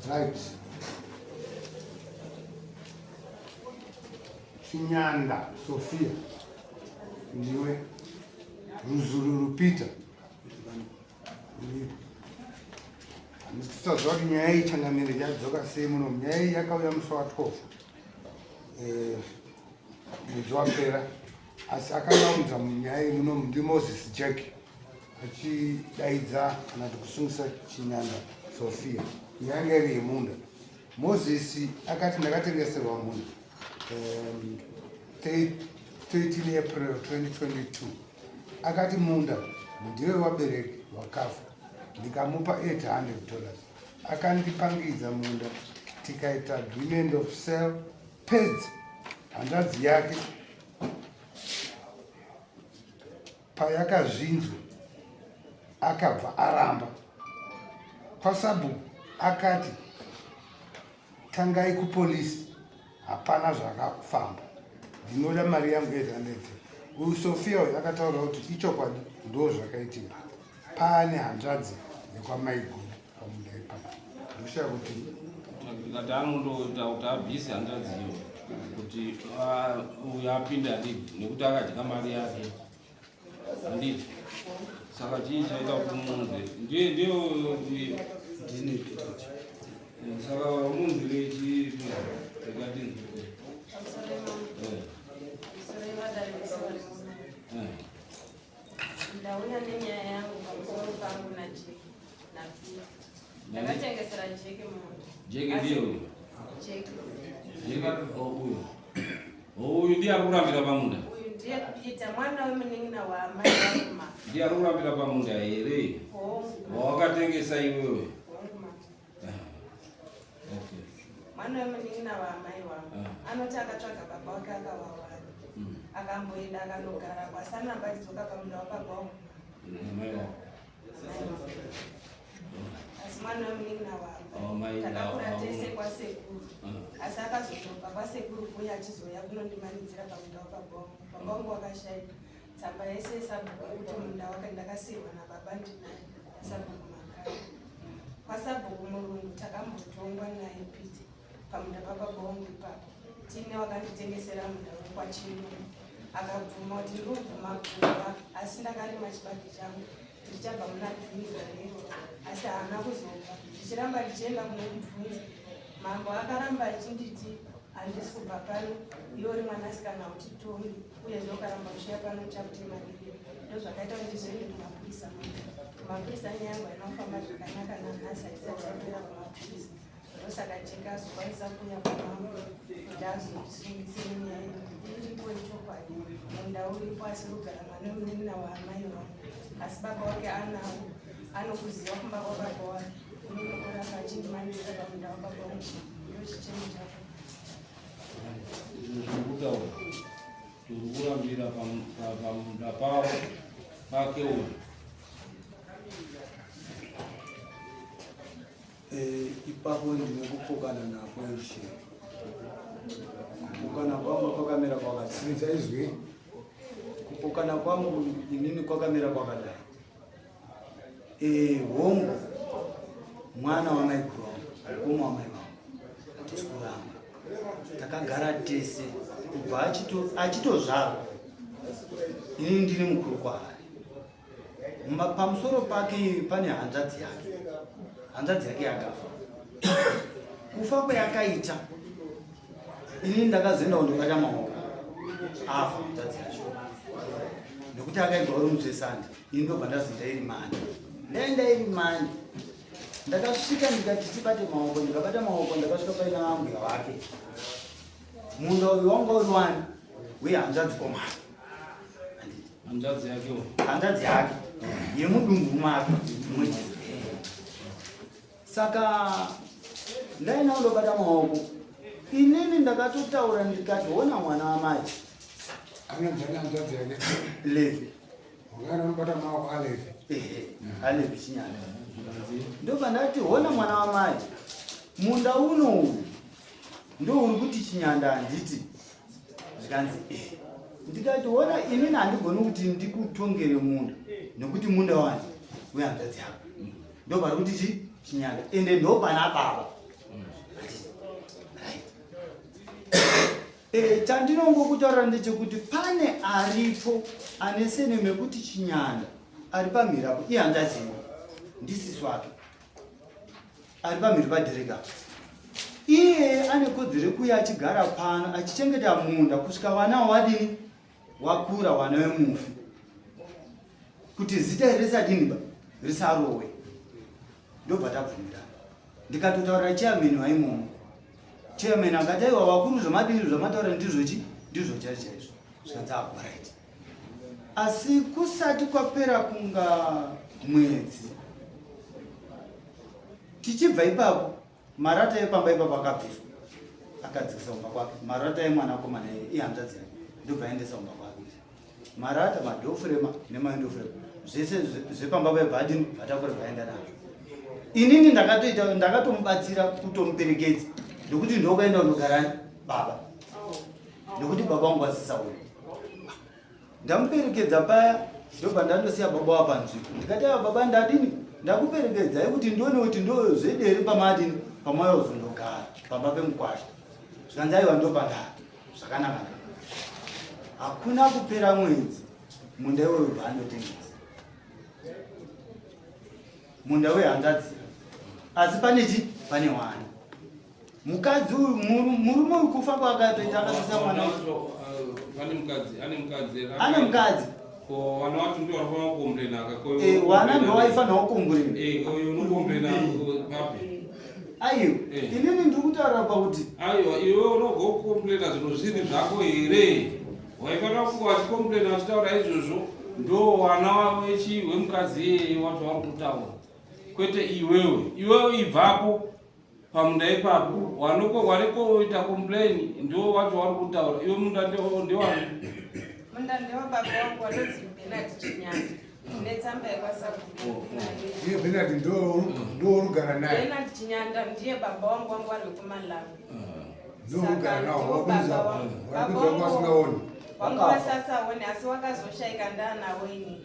Right. Chinyanda Sophia ndiwe Ruzururu Peter. Handisikusaziva kuti nyaya iyi changamire yadzoka sei muno. Nyaya iyi yakauya musi wa 12 eh, mwedzi wapera, asi akanga munyaya iyi muno ndiMoses Jack achidaidza kana kuti kusungisa Chinyanda Sophia. Nyaya yanga iri yemunda. Moses akati ndakatengeserwa munda 13 April 2022. Akati munda ndiwe wabereki wakafa, ndikamupa $800. Akandipangidza munda tikaita agreement of sale pedzi hanzvadzi yake payakazvinzwa akabva aramba. Kwasabhuku akati tangai kupolisi, hapana zvakafamba, ndinoda mari yangu 800. Uyu Sofia uyu akataura kuti ichokwadi ndo zvakaitika, paane hanzvadzi yekwamaiguru pamunda ipapo. Ndoshaya kuti tikati anondoita kuti abvise hanzvadzi iyo kuti uyu apinde handiti, nekuti akadya mari yake handiti. Saka chii chaita kuti munze ndiye ndiyo ndini Peter. Saka munzire chii tikati Ndauya nenyaya yangu pamusoro pangu naJeki naPita. Ndakatengesera Jeki munda. Jeki ndiye uyu? Jeki. Jeki uyu. Uyu ndiye ari kurambira pamunda. Uyu ndiye Peter, mwana wemunin'ina waamai vangu ma. Ndiye ari kurambira pamunda here? Hongu. Wawakatengesa iwewe? Hongu ma. Okay. Mwana wemunin'ina waamai wangu anoti akatsvaga baba wake akavawana. Akamboenda akanogara kwasanamba achidzoka pamunda wababa wangu. Amai wako. Asi mwana wemunin'ina Oh, wangu mai takakura nawo. tese kwasekuru, asi akazotobva kwasekuru kuya achizouya kunondimanidzira pamunda wababa wangu. Baba wangu wakashaika, tsamba yese yesabhuku yekuti munda wake ndakasiyirwa nababa ndinayo sabhuku makare. Kwasabhuku murungu takambotongwa naye Peter pamunda pababa wangu ipapo. Tine wakanditengesera munda wekwachino, akabvuma kuti ndinobvuma kubva, asi ndakarima chibage changu ndichabva muna Juni gore iroro, asi haana kuzobva. Ndichiramba ndichienda kunomubvunza mambo, akaramba achinditi handisi kubva pano, iwe uri mwanasikana hautitongi, uyezve ukaramba uchiuya pano ndichakutema dede. Ndozvakaita kuti ndizoende kumapurisa. Kumapurisa nyaya yangu haina kufamba zvakanaka, nanhasi haisati yapera kumapurisa. Ndosaka Jeka azokwanisa kuuya kwamambo kuti azondisungise nenyaya iyi. Iripo ichokwadi, munda uripo, asi rugara mwana wemunin'ina waamai vangu, asi baba wake anawo, anokuziva kumba kwababa wake. Inini oramba achindimanikidza pamunda wababa wangu, ndo chichemo chako. Izvo zviri kutaura tiri kurambira pamunda pavo pake uyu. Ipapo ndine kupokana napo ishe. Kupokana kwangu kwakamira kwakadai. Simudza izwi. Kupokana kwangu inini kwakamira kwakadai. Hongu, mwana wamaiguru wangu, mukoma wamai vangu, hatisi kuramba. Takagara tese kubva achitozvarwa, inini ndiri mukuru kwaari. Pamusoro pake pane hanzvadzi yake, hanzvadzi yake yakafa. Kufa kweyakaita, inini ndakazoenda kundobata maoko afa hanzvadzi yacho, nekuti akaigwa uri musi wesande. Ini ndobva ndazoenda iri mani, ndaenda iri mani, ndakasvika ndikati tibate maoko, ndikabata maoko, ndakasvika paina ambuya wake. Munda uyu wanga uri wani wehanzvadzi komana. Hanzvadzi yake uyu. Hanzvadzi yake yemudumbu make mumwe chete. Saka ndaina kundobata maoko, inini ndakatotaura ndikati, hona mwana wamai. Anonzani hanzvadzi yake? Levi. Ungana unobata maoko aLevi. Ehe, aLevi Chinyanda. Ndobva ndati, hona mwana wamai, munda uno uyu ndo uri kuti Chinyanda, handiti? Zvikanzi eh. Ndikati, hona, inini handigoni kuti ndikutongere munda, nekuti munda wani wehanzvadzi yako, ndo pari kuti chi Chinyanda, ende ndo pana baba. E, chandinongokutaurira ndechekuti pane aripo ane seneme yekuti Chinyanda ari pamhiri apo ihanzvadzi yedu, ndisisi wake ari pamhiri paDhereka apo. Iye ane kodzero yekuuya achigara pano achichengeta munda kusvika vana wadini wakura, wana wemufi, kuti zita iri risadini ba risarowe. Ndobva tabvumirana, ndikatotaurira chairman waimomo. Chairman akati aiwa vakuru, zvamadini zvamataura ndizvo chi ndizvo chai chaizvo. Zvikanzi alright. Asi kusati kwapera kunga mwedzi tichibva ipapo, marata epamba ipapo akabviswa, akadzikisa kumba kwake marata emwanakomana ihanzvadzi yake, ndobva aendesa kumba kwake marata, madoorframe nemawindowframe, zvese zvepamba paibva adini vatakura vaenda nazvo. Inini ndakatoita, ndakatomubatsira kutomuperekedza nekuti ndokaenda kundogarani baba, nekuti baba vangu vasisauri. Ndamuperekedza paya, ndobva ndandosiya baba wapanzvimbo. Ndikati ava baba, ndadini ndakuperekedzai kuti ndione kuti ndo zvederi pamadini pamauya kuzondogara pamba pemukwasha. Zvikanzi aiwa, ndopandari zvakanaka. Hakuna kupera mwedzi, munda iwoyo bva andotengesa, munda wehanzvadzi. Asi pane chi pane wana mukadzi uyu, murume uyu kufa kwaakatoita akasisa mwana uyu. Pane mukadzi, ane mukadzi? Ane mukadzi. Ko vana vacho ndio vanofanira kukomplena ka? Ko Wana ndo waifanira kukomburena. Uyo unokomplena papi? Aiwa, inini ndiri kutaura pakuti Aiwa, iwe unogokomplena zvinhu zviri zvako here? Waifanira kunge wachikomplena vachitaura izvozvo ndo wana wechi wemukadzi iyeye wacho vari kutaura, kwete iwewe. Iwewe ibvapo pamunda ipapo. Wanoko warikoita complain ndo wacho vari kutaura. Iwe munda ndewani? Munda ndewababa wangu wanonzi Benard Chinyanda, netsamba yekwasabhuku. Iye Benard ndo urugara naye? Benard Chinyanda ndiye baba wangu, wangu vari wekuMalawi. Ndo urugara nawo? Ndiwo baba wangu. Wakunzi wanga wasingaoni? Wanga wasasaoni, asi wakazoshaika ndaanawo ini.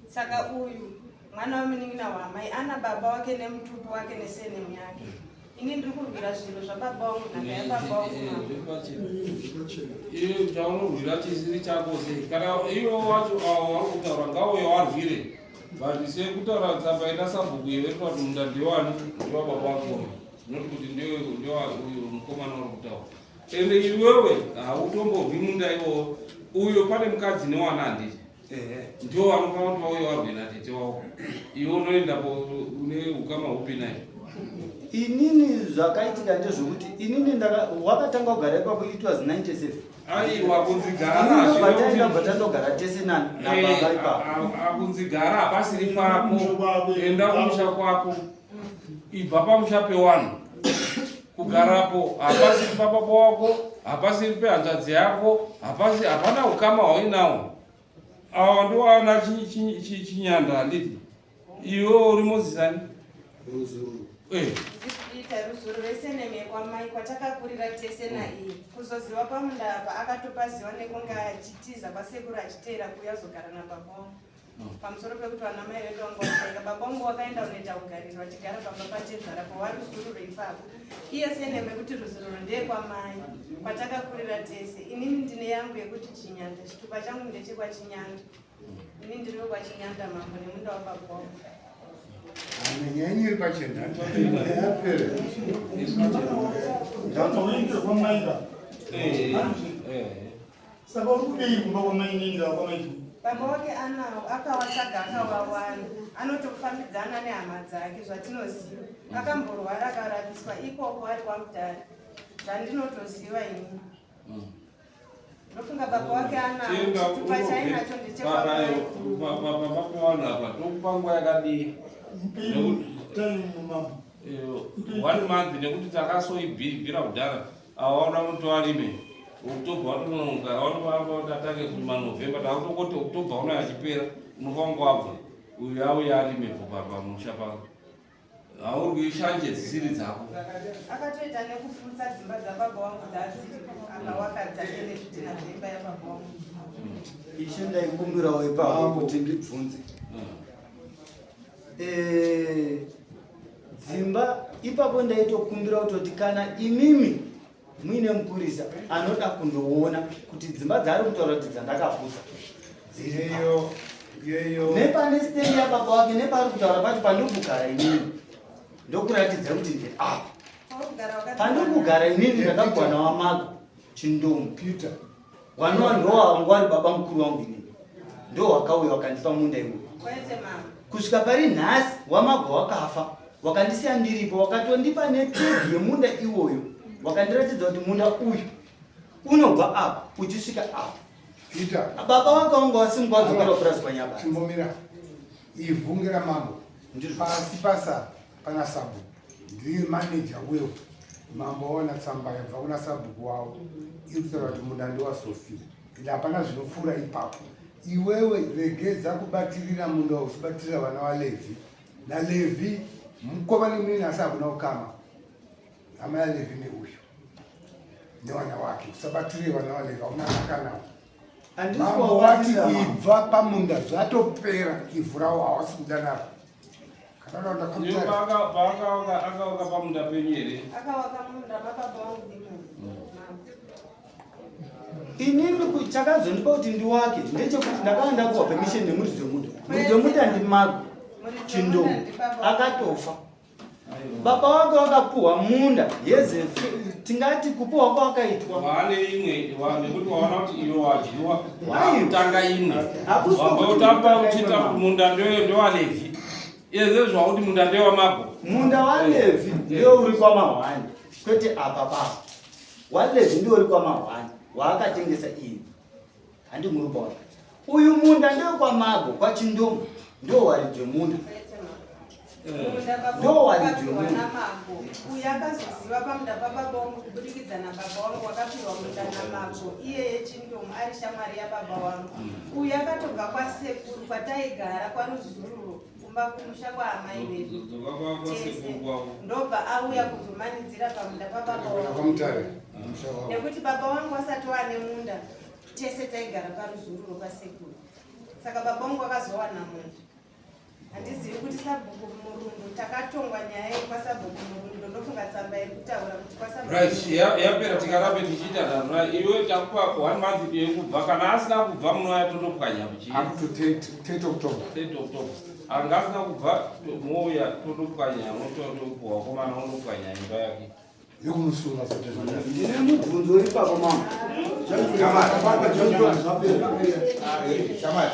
Saka uyu mwana wemunin'ina wamai, ana baba wake nemutupo wake nesurname yake. Ini ndiri kurwira zviro zvababa wangu, nhaka yababa wangu, mama. Iwe chaunorwira chisiri chako sei? Kana iwe wacho avo vari kutaura ngauye warwire, but sekutaura tsamba ina sabhuku iwe kuti munda ndewani, ndewababa wako, not kuti ndewa uyu mukomana uri kutaura. Ende iwewe hautomborwi munda iwowo. Uyo pane mukadzi newana, handiti? Ndio vanofanira kuti vauye varwe natete wavo. Iwe unoendapo une ukama hupi naye? Inini zvakaitika ndezvekuti inini wakatanga kugara ipapo, it was 97. Aiwa, kunzi gara. Bataenda, bva tandogara tese nababa ipapo. Akunzi gara hapasiri pako, enda kumusha kwako, ibva pamusha pewanhu. Kugarapo hapasiri pababa wako, hapasiri pehanzvadzi yako, hapasi, hapana ukama hwainawo. Awa ndowana Chinyanda, handiti? Iwe uri Mozisani? Ruzuru. Ita Ruzuru resurname yekwamai kwatakakurira tese naiye. Kuzoziva pamunda apa akatopaziva nekunge achitiza kwasekuru achiteera kuuya azogara nababa wangu. Pamusoro pekuti vana mai vedu vanga vashaika, baba vangu wakaenda unoita kugariro vachigara pamba patezvara povaruzururo ipapo. Iye surname yekuti Ruzururo ndeyekwamai kwatakakurira tese. Inini ndine yangu yekuti Chinyanda, chitupa changu ndechekwaChinyanda. Ini ndiri wekwaChinyanda, mambo, nemunda wababa wangu. Nyaya yenyu iri pachena, yapera. Unoendera kwamainga? Saka uri kudei kumba kwamaininga kwamaitu? Baba wake anawo, akawatsvaga akawawana, anotofambidzana nehama dzake. Zvatinoziva, akamborwara akarapiswa ikoko ari kwaMutare, zvandinotoziva ini. Ndofunga baba wake anawo, chitupa chainacho ndechekwamai. Pamba pevanhu apa tokupa nguva yakadii? Time, mambo. One month, nekuti takasoibvira kudhara. Awaona kuti warime October, watononga watovatatange kurima November, takutongoti October uno achipera unofanira wabva uyu auya arimepo pamusha pako. Haurwi shanje dzisiri dzako. Akatoita nekufutsa dzimba dzababa wangu dzadziri, akawakadzake nezvidhina zveimba yababa wangu. Ishe, ndaikumbirawo ipapo kuti ndibvunze. Dzimba ipapo ndaitokumbira kutoti kana imimi muine mupurisa anoda kundoona kuti dzimba dzaari kutaura kuti dzandakaputsa dziriyo nepane stendi yababa wake nepaari kutaura pacho pandiri kugara inini ndokuratidza kuti ndi apa pandiri kugara inini ndakagwana wamago chindomu Peter wanova ndowangu wari baba mukuru wangu inini ndo wakauya wakandipa munda iwoyo kusvika pari nhasi wamago wakafa wakandisiya ndiripo wakatondipa netegi yemunda iwoyo wakandiratidza kuti munda uyu unobva apa uchisvika apa Peter baba wanga wanga wasimuka wadzokera kupurazi kwanyabasa chimbomira ivhu ngeramambo pasi pasa pana sabhuku ndiri maneja wewo mambo waona tsamba yabva kuna sabhuku wavo iri kutaura kuti munda ndewasofia ende hapana zvinopfuura ipapo iwewe regedza kubatirira munda uchibatirira vana valevhi nalevhi mukoma nemunini asi hakuna ukama hama yalevhi neuyu nevana wake usabatirire vana valevhi hauna akanawo mambo wati ibva pamunda zvatopera ivhu rawo hawasi kuda naro kana uda Iye paakawaka pamunda penyu here? Akawaka munda mababa wangu ndimo. Inini chakazondipa kuti ndiwake ndechekuti ndakanga ndapuwa permission nemuridzi wemunda. Muridzi wemunda ndimago Chindomu akatofa. Baba wake wakapuhwa munda yeze tingati kupuhwa kwakaitwa Waane imwe nekuti waona kuti iwe wadyiwa Aiwa. wakutanga imwe Hakusi wabva kuti utamba ndakutanga uchiita imwe. kuti munda ndewalevhi iyezve zvakuti munda ndewamago munda waLevhi ndiwo uri kwamahwani kwete apa papa waLevhi ndiwo uri kwamahwani waakatengesa iye handi muri kuona uyu munda ndewekwamago kwachindomu ndo waridzi wemunda Munda baba Ndo wangu waridzi wakapiwa wemunhu. namago. Uyu akazoziva pamunda pababa wangu kubudikidza nababa wangu wakapiwa munda namago. Iyeye Chindomu ari shamwari yababa wangu. Uyu akatobva kwasekuru kwataigara kwaRuzururo kumba kumusha kwaamai vedu. Dzoka kwasekuru kwavo. Ndobva auya kuzomanidzira pamunda pababa wangu. kwamutare musha wavo Nekuti baba wangu wasati wane munda tese taigara paruzururo kwasekuru. Saka baba wangu akazowana munda. Handizivi kuti sabhuku Murundu takatongwa nyaya yekwasabhuku Murundu ndofunga tsamba iri kutaura kuti kwasabhuku Right, yapera tikarambe tichiita nhanho iwe takupa one month yekubva kana asina kubva munouya tondopwanya kuchii up to 10 October 3 October anga asina kubva mouya tondopwanya unotopuwa wakomana unopwanya imba yake yekumusunga sote ndine mubvunzo uri papo mama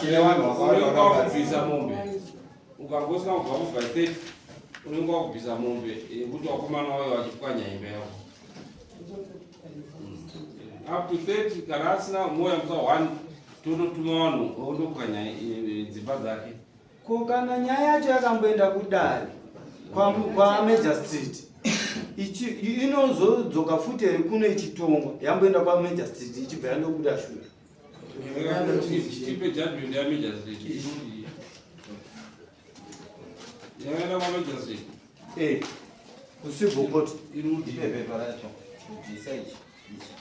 Unenge wakubvisa mombe ukanga usina kubva kubva 30 unenge wakubvisa mombe yekuti wakomana wayo wachipwanya imba yako up to 30 kana asina mouya musa 1 tondotuma vanhu ondopwanya dzimba dzake ko kana nyaya yacho yakamboenda kudare kwamajor street inozodzoka futi here kuno ichitongwa yamboenda kwamajor street ichibva yandobuda shure tipe judgment yamajor street yakaenda kwamajor street Eh, kucivil court irudi Pepa racho. Isa ichi. Ichi.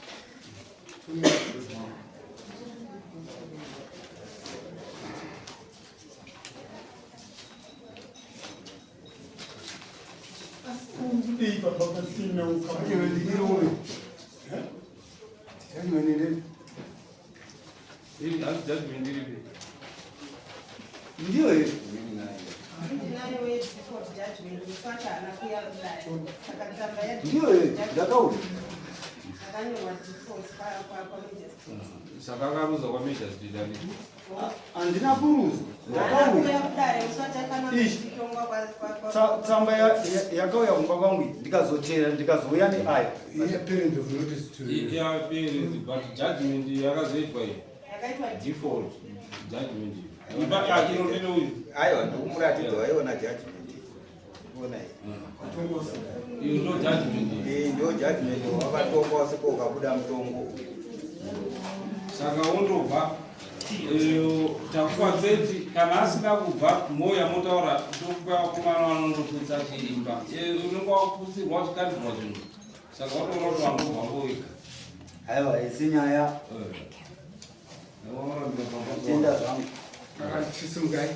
Kudei baba pasina ukama. irume judgment iri hanzi judgment iripi ndiyo here ndinayo yedefault judgment mufacha haana kuuya kudare. Saka tsamba ndiyo here ndakauya yakanyorwa default kwamajor street. saka akaruza kwamajor street ani handina kuruza Haana kuuya ndakauya kudare musi watafanira Ishi. kutongwa Tsamba yakauya kumba kwangu iyi ndikazotera ndikazouya neaya appearance of notice to yaperizi but judgment yakazoitwa iyi yakaitwa default judgment imba iro ndine uyu Aiwa ndikumuratidza waiona judgment. Ona iyi. iyo ndo judgment iyi. Iyi ndo judgment wakatongwa usiku ukabuda mutongo. saka wondobva takupa 30 kana asina kubva mouya motaura tokupa vakomana vanondoputsa chiimba unenge waputsirwa zvikandirwa zvinhu saka watoona kuti wandobva ngoika aiwa isi nyaya tenda zvangu chisungai.